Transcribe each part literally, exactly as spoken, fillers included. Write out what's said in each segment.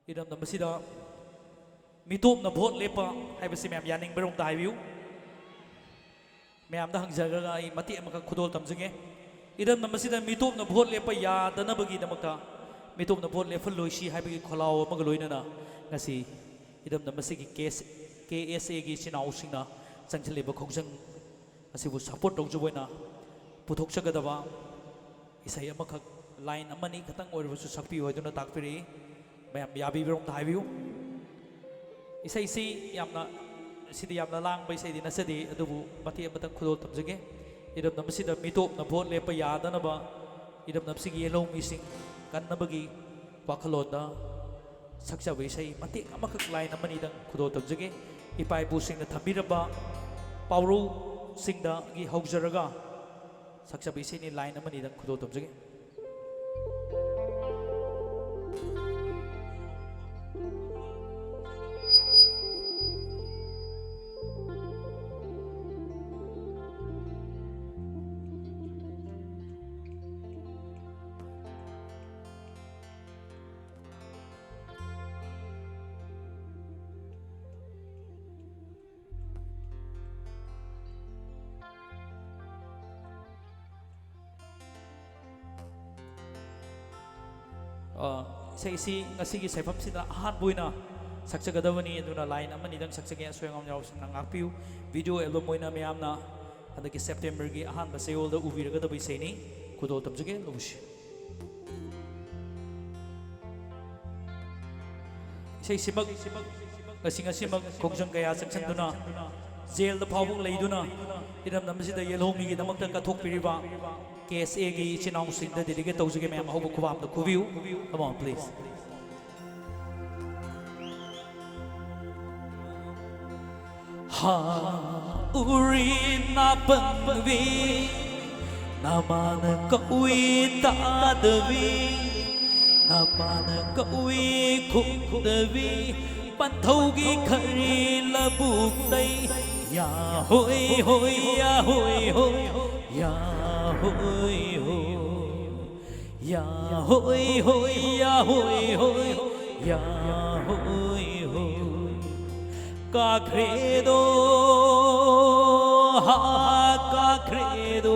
ꯏꯔꯝꯗꯝ ꯑꯁꯤꯗ ꯃꯤꯇꯣꯞꯅ ꯚꯣꯠ ꯂꯦꯞꯄ ꯍꯥꯏꯕꯁꯤ ꯃꯌꯥꯝ ꯌꯥꯅꯤꯡꯕꯔꯣꯝꯗ ꯍꯥꯏꯕꯤꯌꯨ꯫ ꯃꯌꯥꯝꯗ ꯍꯪꯖꯔꯒ ꯑꯩ ꯃꯇꯦꯛ ꯑꯃꯈꯛ ꯈꯨꯗꯣꯜ ꯇꯝꯖꯒꯦ꯫ ꯏꯔꯝꯗꯝ ꯑꯁꯤꯗ ꯃꯤꯇꯣꯞꯅ ꯚꯣꯠ ꯂꯦꯞꯄ ꯌꯥꯗꯅꯕꯒꯤꯗꯃꯛꯇ ꯃꯤꯇꯣꯞꯅ ꯚꯣꯠ ꯂꯦꯞꯍꯜꯂꯣꯏꯁꯤ ꯍꯥꯏꯕꯒꯤ ꯈꯣꯜꯂꯥꯎ ꯑꯃꯒ ꯂꯣꯏꯅꯅ ꯉꯁꯤ ꯏꯔꯝꯗꯝ ꯑꯁꯤꯒꯤ ꯀꯦ ꯑꯦꯁ ꯑꯦꯒꯤ ꯏꯆꯤꯟ ꯏꯅꯥꯎꯁꯤꯡꯅ ꯆꯪꯁꯤꯜꯂꯤꯕ ꯈꯣꯡꯖꯪ ꯑꯁꯤꯕꯨ ꯁꯄꯣꯔꯠ ꯇꯧꯖꯕ ꯑꯣꯏꯅ ꯄꯨꯊꯣꯛꯆꯒꯗꯕ ꯏꯁꯩ ꯑꯃꯈꯛ, ꯂꯥꯏꯟ ꯑꯃꯅꯤ ꯈꯛꯇꯪ ꯑꯣꯏꯔꯕꯁꯨ ꯁꯛꯄꯤꯌꯨ ꯍꯥꯏꯗꯨꯅ ꯇꯥꯛꯄꯤꯔꯛꯏ꯫ ꯃꯌꯥꯝ ꯌꯥꯕꯤꯕꯔꯣꯝꯗ ꯍꯥꯏꯕꯤꯌꯨ꯫ ꯏꯁꯩꯁꯤ ꯌꯥꯝꯅ, ꯁꯤꯗꯤ ꯌꯥꯝꯅ ꯂꯥꯡꯕ ꯏꯁꯩꯗꯤ ꯅꯠꯆꯗꯦ, ꯑꯗꯨꯕꯨ ꯃꯇꯦꯛ ꯑꯃꯇꯪ ꯈꯨꯗꯣꯜ ꯇꯝꯖꯒꯦ꯫ ꯏꯔꯝꯗꯝ ꯑꯁꯤꯗ ꯃꯤꯇꯣꯞꯅ ꯚꯣꯠ ꯂꯦꯞꯄ ꯌꯥꯗꯅꯕ, ꯏꯔꯝꯗꯝꯁꯤꯒꯤ ꯌꯦꯜꯍꯧꯃꯤꯁꯤꯡ ꯀꯟꯅꯕꯒꯤ ꯋꯥꯈꯜꯂꯣꯟꯗ ꯁꯛꯆꯕ ꯏꯁꯩ ꯃꯇꯦꯛ ꯑꯃꯈꯛ, ꯂꯥꯏꯟ ꯑꯃꯅꯤꯗꯪ ꯈꯨꯗꯣꯜ ꯇꯝꯖꯒꯦ꯫ ꯏꯄꯥ ꯏꯄꯨꯁꯤꯡꯅ ꯊꯝꯕꯤꯔꯝꯕ ꯄꯥꯎꯔꯧꯁꯤꯡꯗꯒꯤ ꯍꯧꯖꯔꯒ ꯁꯛꯆꯕ ꯏꯁꯩꯅꯤ, ꯂꯥꯏꯟ ꯑꯃꯅꯤꯗꯪ ꯈꯨꯗꯣꯜ ꯇꯝꯖꯒꯦ꯫ ꯑ, ꯏꯁꯩꯁꯤ ꯉꯁꯤꯒꯤ ꯁꯩꯐꯝꯁꯤꯗ ꯑꯍꯥꯟꯕ ꯑꯣꯏꯅ ꯁꯛꯆꯒꯗꯕꯅꯤ, ꯑꯗꯨꯅ ꯂꯥꯏꯟ ꯑꯃꯅꯤꯗꯪ ꯁꯛꯆꯒꯦ, ꯑꯁꯣꯏ ꯑꯉꯥꯝ ꯌꯥꯎꯁꯤꯡꯅ ꯉꯥꯛꯄꯤꯌꯨ꯫ ꯚꯤꯗꯤꯑꯣ ꯑꯦꯜꯕꯝ ꯑꯣꯏꯅ ꯃꯌꯥꯝꯅ ꯍꯟꯗꯛꯀꯤ ꯁꯦꯞꯇꯦꯝꯕꯔꯒꯤ ꯑꯍꯥꯟꯕ ꯆꯌꯣꯜꯗ ꯎꯕꯤꯔꯒꯗꯕ ꯏꯁꯩꯅꯤ꯫ ꯈꯨꯗꯣꯜ ꯇꯝꯖꯒꯦ, ꯂꯧꯁꯤ꯫ ꯏꯁꯩꯁꯤꯃꯛ ꯉꯁꯤ, ꯉꯁꯤꯃꯛ ꯈꯣꯡꯖꯪ ꯀꯌꯥ ꯆꯪꯁꯤꯟꯗꯨꯅ ꯖꯦꯜꯗ ꯐꯥꯎꯕ ꯂꯩꯗꯨꯅ ꯏꯔꯝꯗꯝ ꯑꯁꯤꯗ ꯌꯦꯜꯍꯧꯃꯤꯒꯤꯗꯃꯛꯇ ꯀꯠꯊꯣꯛꯄꯤꯔꯤꯕ ꯀꯦ ꯑꯦꯁ ꯑꯦꯒꯤ ꯏꯆꯤꯟ ꯏꯅꯥꯎꯁꯤꯡꯗ ꯗꯦꯗꯤꯀꯦꯠ ꯇꯧꯖꯒꯦ꯫ ꯃꯌꯥꯝ ꯑꯍꯧꯕ ꯈꯨꯕꯥꯝꯗ ꯈꯨꯕꯤꯌꯨ꯫ Come on, please. ꯍꯥ, ꯎꯔꯤ ꯅꯥꯄꯪꯕꯤ, ꯅꯃꯥꯅ ꯀꯧꯏ ꯇꯥꯗꯕꯤ, ꯅꯄꯥꯅ ꯀꯧꯏ ꯈꯨꯝꯗꯕꯤ, ꯄꯟꯊꯧꯒꯤ ꯈꯔꯤ ꯂꯧꯕꯨꯛꯇꯩ꯫ ꯌꯥ ꯍꯣꯏ ꯍꯣꯏ, ꯌꯥ ꯍꯣꯏ ꯍꯣꯏ, ꯌꯥ ꯍꯣꯏ ꯍꯣꯏ, ꯌꯥ ꯍꯣꯏ ꯍꯣꯏ, ꯌꯥ ꯍꯣꯏ ꯍꯣꯏ꯫ ꯌꯥ ꯍꯣꯏ ꯍꯣꯏ꯫ ꯀꯥꯈ꯭ꯔꯦꯗꯣ, ꯍꯥ, ꯀꯥꯈ꯭ꯔꯦꯗꯣ꯫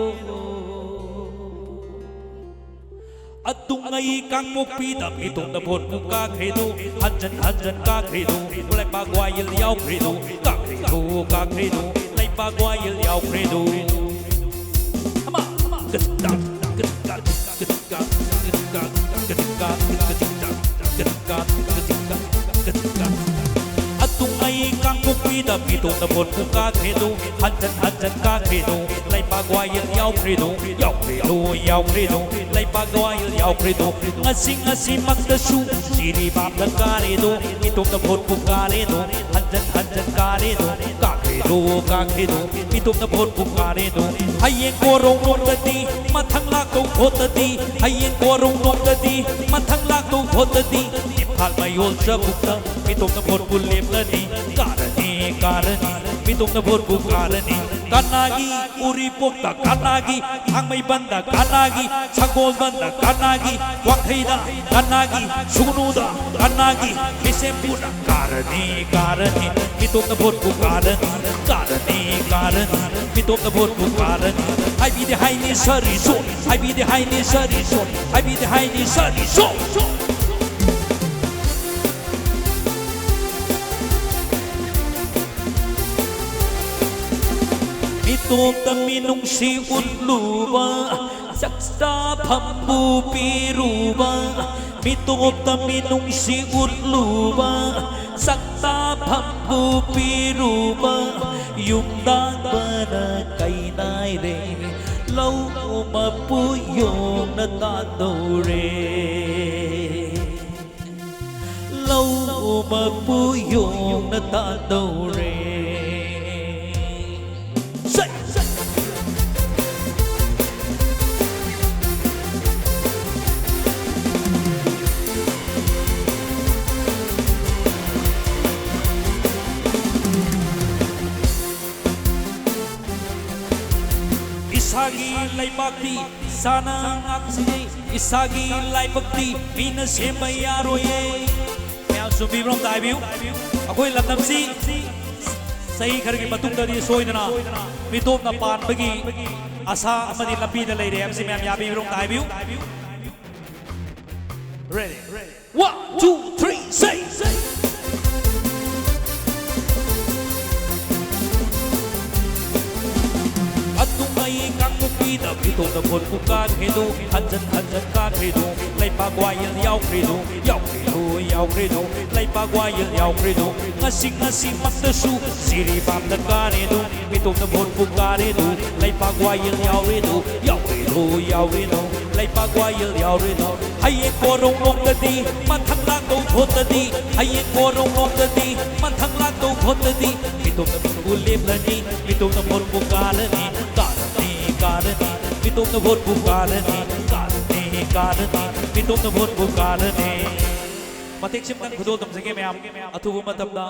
ꯑꯇꯨꯡꯉꯩ ꯀꯥꯡꯄꯣꯛꯄꯤꯗ ꯃꯤꯇꯣꯞꯅ ꯚꯣꯠꯄꯨ ꯀꯥꯈ꯭ꯔꯦꯗꯣ, ꯍꯟꯖꯟ ꯍꯟꯖꯟ ꯀꯥꯈ꯭ꯔꯦꯗꯣ, ꯂꯩꯕꯥꯛ ꯋꯥꯌꯦꯜ ꯌꯥꯎꯈ꯭ꯔꯦꯗꯣ, ꯀꯥꯈ꯭ꯔꯦꯗꯣ, ꯀꯥꯈ꯭ꯔꯦꯗꯣ, ꯂꯩꯕꯥꯛ ꯋꯥꯌꯦꯜ ꯌꯥꯎꯈ꯭ꯔꯦꯗꯣ꯫ ꯑꯃ, ꯑꯃ꯫ ꯑꯇꯨꯡ ꯑꯩ ꯀꯥꯡꯄꯣꯛꯄꯤꯗ ꯃꯤꯇꯣꯞꯅ ꯚꯣꯠꯄꯨ ꯀꯥꯈ꯭ꯔꯦꯗꯣ, ꯍꯟꯖꯟ ꯍꯟꯖꯟ ꯀꯥꯈ꯭ꯔꯦꯗꯣ, ꯂꯩꯕꯥꯛ ꯋꯥꯌꯦꯜ ꯌꯥꯎꯈ꯭ꯔꯦꯗꯣ, ꯌꯥꯎꯈ꯭ꯔꯦꯗꯣ, ꯌꯥꯎꯈ꯭ꯔꯦꯗꯣ, ꯂꯩꯕꯥꯛ ꯋꯥꯌꯦꯜ ꯌꯥꯎꯈ꯭ꯔꯦꯗꯣ, ꯉꯁꯤ ꯉꯁꯤꯃꯛꯇꯁꯨ ꯖꯤꯔꯤꯕꯥꯝꯗ ꯀꯥꯔꯦꯗꯣ, ꯃꯤꯇꯣꯞꯅ ꯚꯣꯠꯄꯨ ꯀꯥꯔꯦꯗꯣ, ꯍꯟꯖꯟ ꯍꯟꯖꯟ ꯀꯥꯔꯦꯗꯣ, ꯀꯥꯈ꯭ꯔꯦꯗꯣ, ꯀꯥꯈ꯭ꯔꯦꯗꯣ, ꯃꯤꯇꯣꯞꯅ ꯚꯣꯠꯄꯨ ꯀꯥꯔꯦꯗꯣ꯫ ꯍꯌꯦꯡ ꯀꯣꯔꯧꯅꯣꯡꯗꯗꯤ, ꯃꯊꯪ ꯂꯥꯛꯇꯧ ꯚꯣꯠꯇꯗꯤ, ꯍꯌꯦꯡ ꯀꯣꯔꯧꯅꯣꯡꯗꯗꯤ, ꯃꯊꯪ ꯂꯥꯛꯇꯧ ꯚꯣꯠꯇꯗꯤ, ꯏꯝꯐꯥꯜ ꯃꯌꯣꯜ ꯆꯕꯨꯛꯇ ꯃꯤꯇꯣꯞꯅ ꯚꯣꯠꯄꯨ ꯂꯦꯞꯂꯅꯤ꯫ ꯀꯥꯔꯅꯤ, ꯀꯥꯔꯅꯤ, ꯃꯤꯇꯣꯞꯅ ꯚꯣꯠꯄꯨ ꯀꯥꯔꯅꯤ꯫ ꯀꯅꯥꯒꯤ? ꯎꯔꯤꯄꯣꯛꯇ ꯀꯅꯥꯒꯤ? ꯊꯥꯡꯃꯩꯕꯟꯗ ꯀꯅꯥꯒꯤ? ꯁꯒꯣꯜꯕꯟꯗ ꯀꯅꯥꯒꯤ? ꯋꯥꯡꯈꯩꯗ ꯀꯅꯥꯒꯤ? ꯁꯨꯒꯅꯨꯗ ꯀꯅꯥꯒꯤ? ꯕꯤꯁꯦꯝꯄꯨꯔꯗ ꯀꯥꯔꯅꯤ, ꯀꯥꯔꯅꯤ, ꯃꯤꯇꯣꯞꯅ ꯚꯣꯠꯄꯨ ꯀꯥꯔꯅꯤ꯫ ꯀꯥꯔꯅꯤ, ꯀꯥꯔꯅꯤ, ꯃꯤꯇꯣꯞꯅ ꯚꯣꯠꯄꯨ ꯀꯥꯔꯅꯤ꯫ ꯍꯥꯏꯕꯤꯗꯦ ꯍꯥꯏꯅꯤ ꯁꯔꯤ ꯁꯣ, ꯍꯥꯏꯕꯤꯗꯦ ꯍꯥꯏꯅꯤ ꯁꯔꯤ ꯁꯣ, ꯍꯥꯏꯕꯤꯗꯦ ꯍꯥꯏꯅꯤ ꯁꯔꯤ ꯁꯣ꯫ ꯃꯤꯇꯣꯞꯇ ꯃꯤꯅꯨꯡꯁꯤ ꯎꯠꯂꯨꯕ, ꯆꯥꯛꯆꯥꯐꯝꯕꯨ ꯄꯤꯔꯨꯕ, ꯃꯤꯇꯣꯞꯇ ꯃꯤꯅꯨꯡꯁꯤ ꯎꯠꯂꯨꯕ, ꯆꯥꯛꯆꯥꯐꯝꯕꯨ ꯄꯤꯔꯨꯕ, ꯌꯨꯝꯗꯥꯡꯕꯅ ꯀꯩ ꯅꯥꯏꯔꯦ, ꯂꯧ ꯃꯄꯨ ꯌꯣꯡꯅ ꯇꯥꯟꯗꯧꯔꯦ꯫ ꯂꯧ ꯎꯕ ꯄꯨꯌꯣꯡꯅ ꯇꯥꯗꯧꯔꯦ꯫ ꯁꯩ! ꯏꯁꯥꯒꯤ ꯂꯩꯕꯥꯛꯇꯤ ꯏꯁꯥꯅ ꯉꯥꯛꯆꯩ, ꯏꯁꯥꯒꯤ ꯂꯥꯏꯕꯛꯇꯤ ꯃꯤꯅ ꯁꯦꯝꯕ ꯌꯥꯔꯣꯏꯌꯦ꯫ ꯆꯨꯝꯕꯤꯕ꯭ꯔꯣ ꯑꯝꯇ ꯍꯥꯏꯕꯤꯌꯨ꯫ ꯑꯩꯈꯣꯏ ꯂꯝꯗꯝꯁꯤ ꯆꯍꯤ ꯈꯔꯒꯤ ꯃꯇꯨꯡꯗꯗꯤ ꯁꯣꯏꯗꯅ ꯃꯤꯇꯣꯞꯅ ꯄꯥꯟꯕꯒꯤ ꯑꯁꯥ ꯑꯃꯗꯤ ꯂꯝꯕꯤꯗ ꯂꯩꯔꯦ ꯍꯥꯏꯕꯁꯤ ꯃꯌꯥꯝ ꯌꯥꯕꯤꯕ꯭ꯔꯣ ꯑꯝꯇ ꯍꯥꯏꯕꯤꯌꯨ꯫ Ready. One, two, three, say. ꯑꯗꯨꯉꯩ ꯀꯥꯡꯄꯣꯛꯄꯤꯗ ꯃꯤꯇꯣꯞꯅ ꯚꯣꯠꯄꯨ ꯀꯥꯈ꯭ꯔꯦꯗꯣ, ꯍꯟꯖꯟ ꯍꯟꯖꯟ ꯀꯥꯈ꯭ꯔꯦꯗꯣ, ꯂꯩꯄꯥꯛ ꯋꯥꯌꯦꯜ ꯌꯥꯎꯈ꯭ꯔꯦꯗꯣ, ꯌꯥꯎꯈ꯭ꯔꯦꯗꯣ, ꯌꯥꯎꯈ꯭ꯔꯦꯗꯣ, ꯂꯩꯄꯥꯛ ꯋꯥꯌꯦꯜ ꯌꯥꯎꯈ꯭ꯔꯦꯗꯣ, ꯉꯁꯤ ꯉꯁꯤꯃꯛꯇꯁꯨ ꯖꯤꯔꯤꯕꯥꯝꯗ ꯀꯥꯔꯦꯗꯣ, ꯃꯤꯇꯣꯞꯅ ꯚꯣꯠꯄꯨ ꯀꯥꯔꯦꯗꯣ, ꯂꯩꯄꯥꯛ ꯋꯥꯌꯦꯜ ꯌꯥꯎꯔꯦꯗꯣ, ꯌꯥꯎꯔꯦꯗꯣ, ꯌꯥꯎꯔꯦꯗꯣ, ꯂꯩꯄꯥꯛ ꯋꯥꯌꯦꯜ ꯌꯥꯎꯔꯦꯗꯣ꯫ ꯍꯌꯦꯡ ꯀꯣꯔꯧꯂꯣꯝꯗꯗꯤ, ꯃꯊꯪ ꯂꯥꯛꯇꯧ ꯚꯣꯠꯇꯗꯤ, ꯍꯌꯦꯡ ꯀꯣꯔꯧꯂꯣꯝꯗꯗꯤ, ꯃꯊꯪ ꯂꯥꯛꯇꯧ ꯚꯣꯠꯇꯗꯤ, ꯃꯤꯇꯣꯞꯅ ꯚꯣꯠꯄꯨ ꯂꯦꯞꯂꯅꯤ, ꯃꯤꯇꯣꯞꯅ ꯚꯣꯠꯄꯨ ꯀꯥꯔꯅꯤ, ꯀꯥꯔꯅꯤ, ꯀꯥꯔꯅꯤ, ꯃꯤꯇꯣꯞꯅ ꯚꯣꯠꯄꯨ ꯀꯥꯔꯅꯤ, ꯀꯥꯔꯅꯤ, ꯀꯥꯔꯅꯤ, ꯃꯤꯇꯣꯞꯅ ꯚꯣꯠꯄꯨ ꯀꯥꯔꯅꯤ꯫ ꯃꯇꯦꯛ ꯁꯤꯝꯇꯪ ꯈꯨꯗꯣꯜ ꯇꯝꯖꯒꯦ ꯃꯌꯥꯝ, ꯑꯊꯨꯕ ꯃꯇꯝꯗ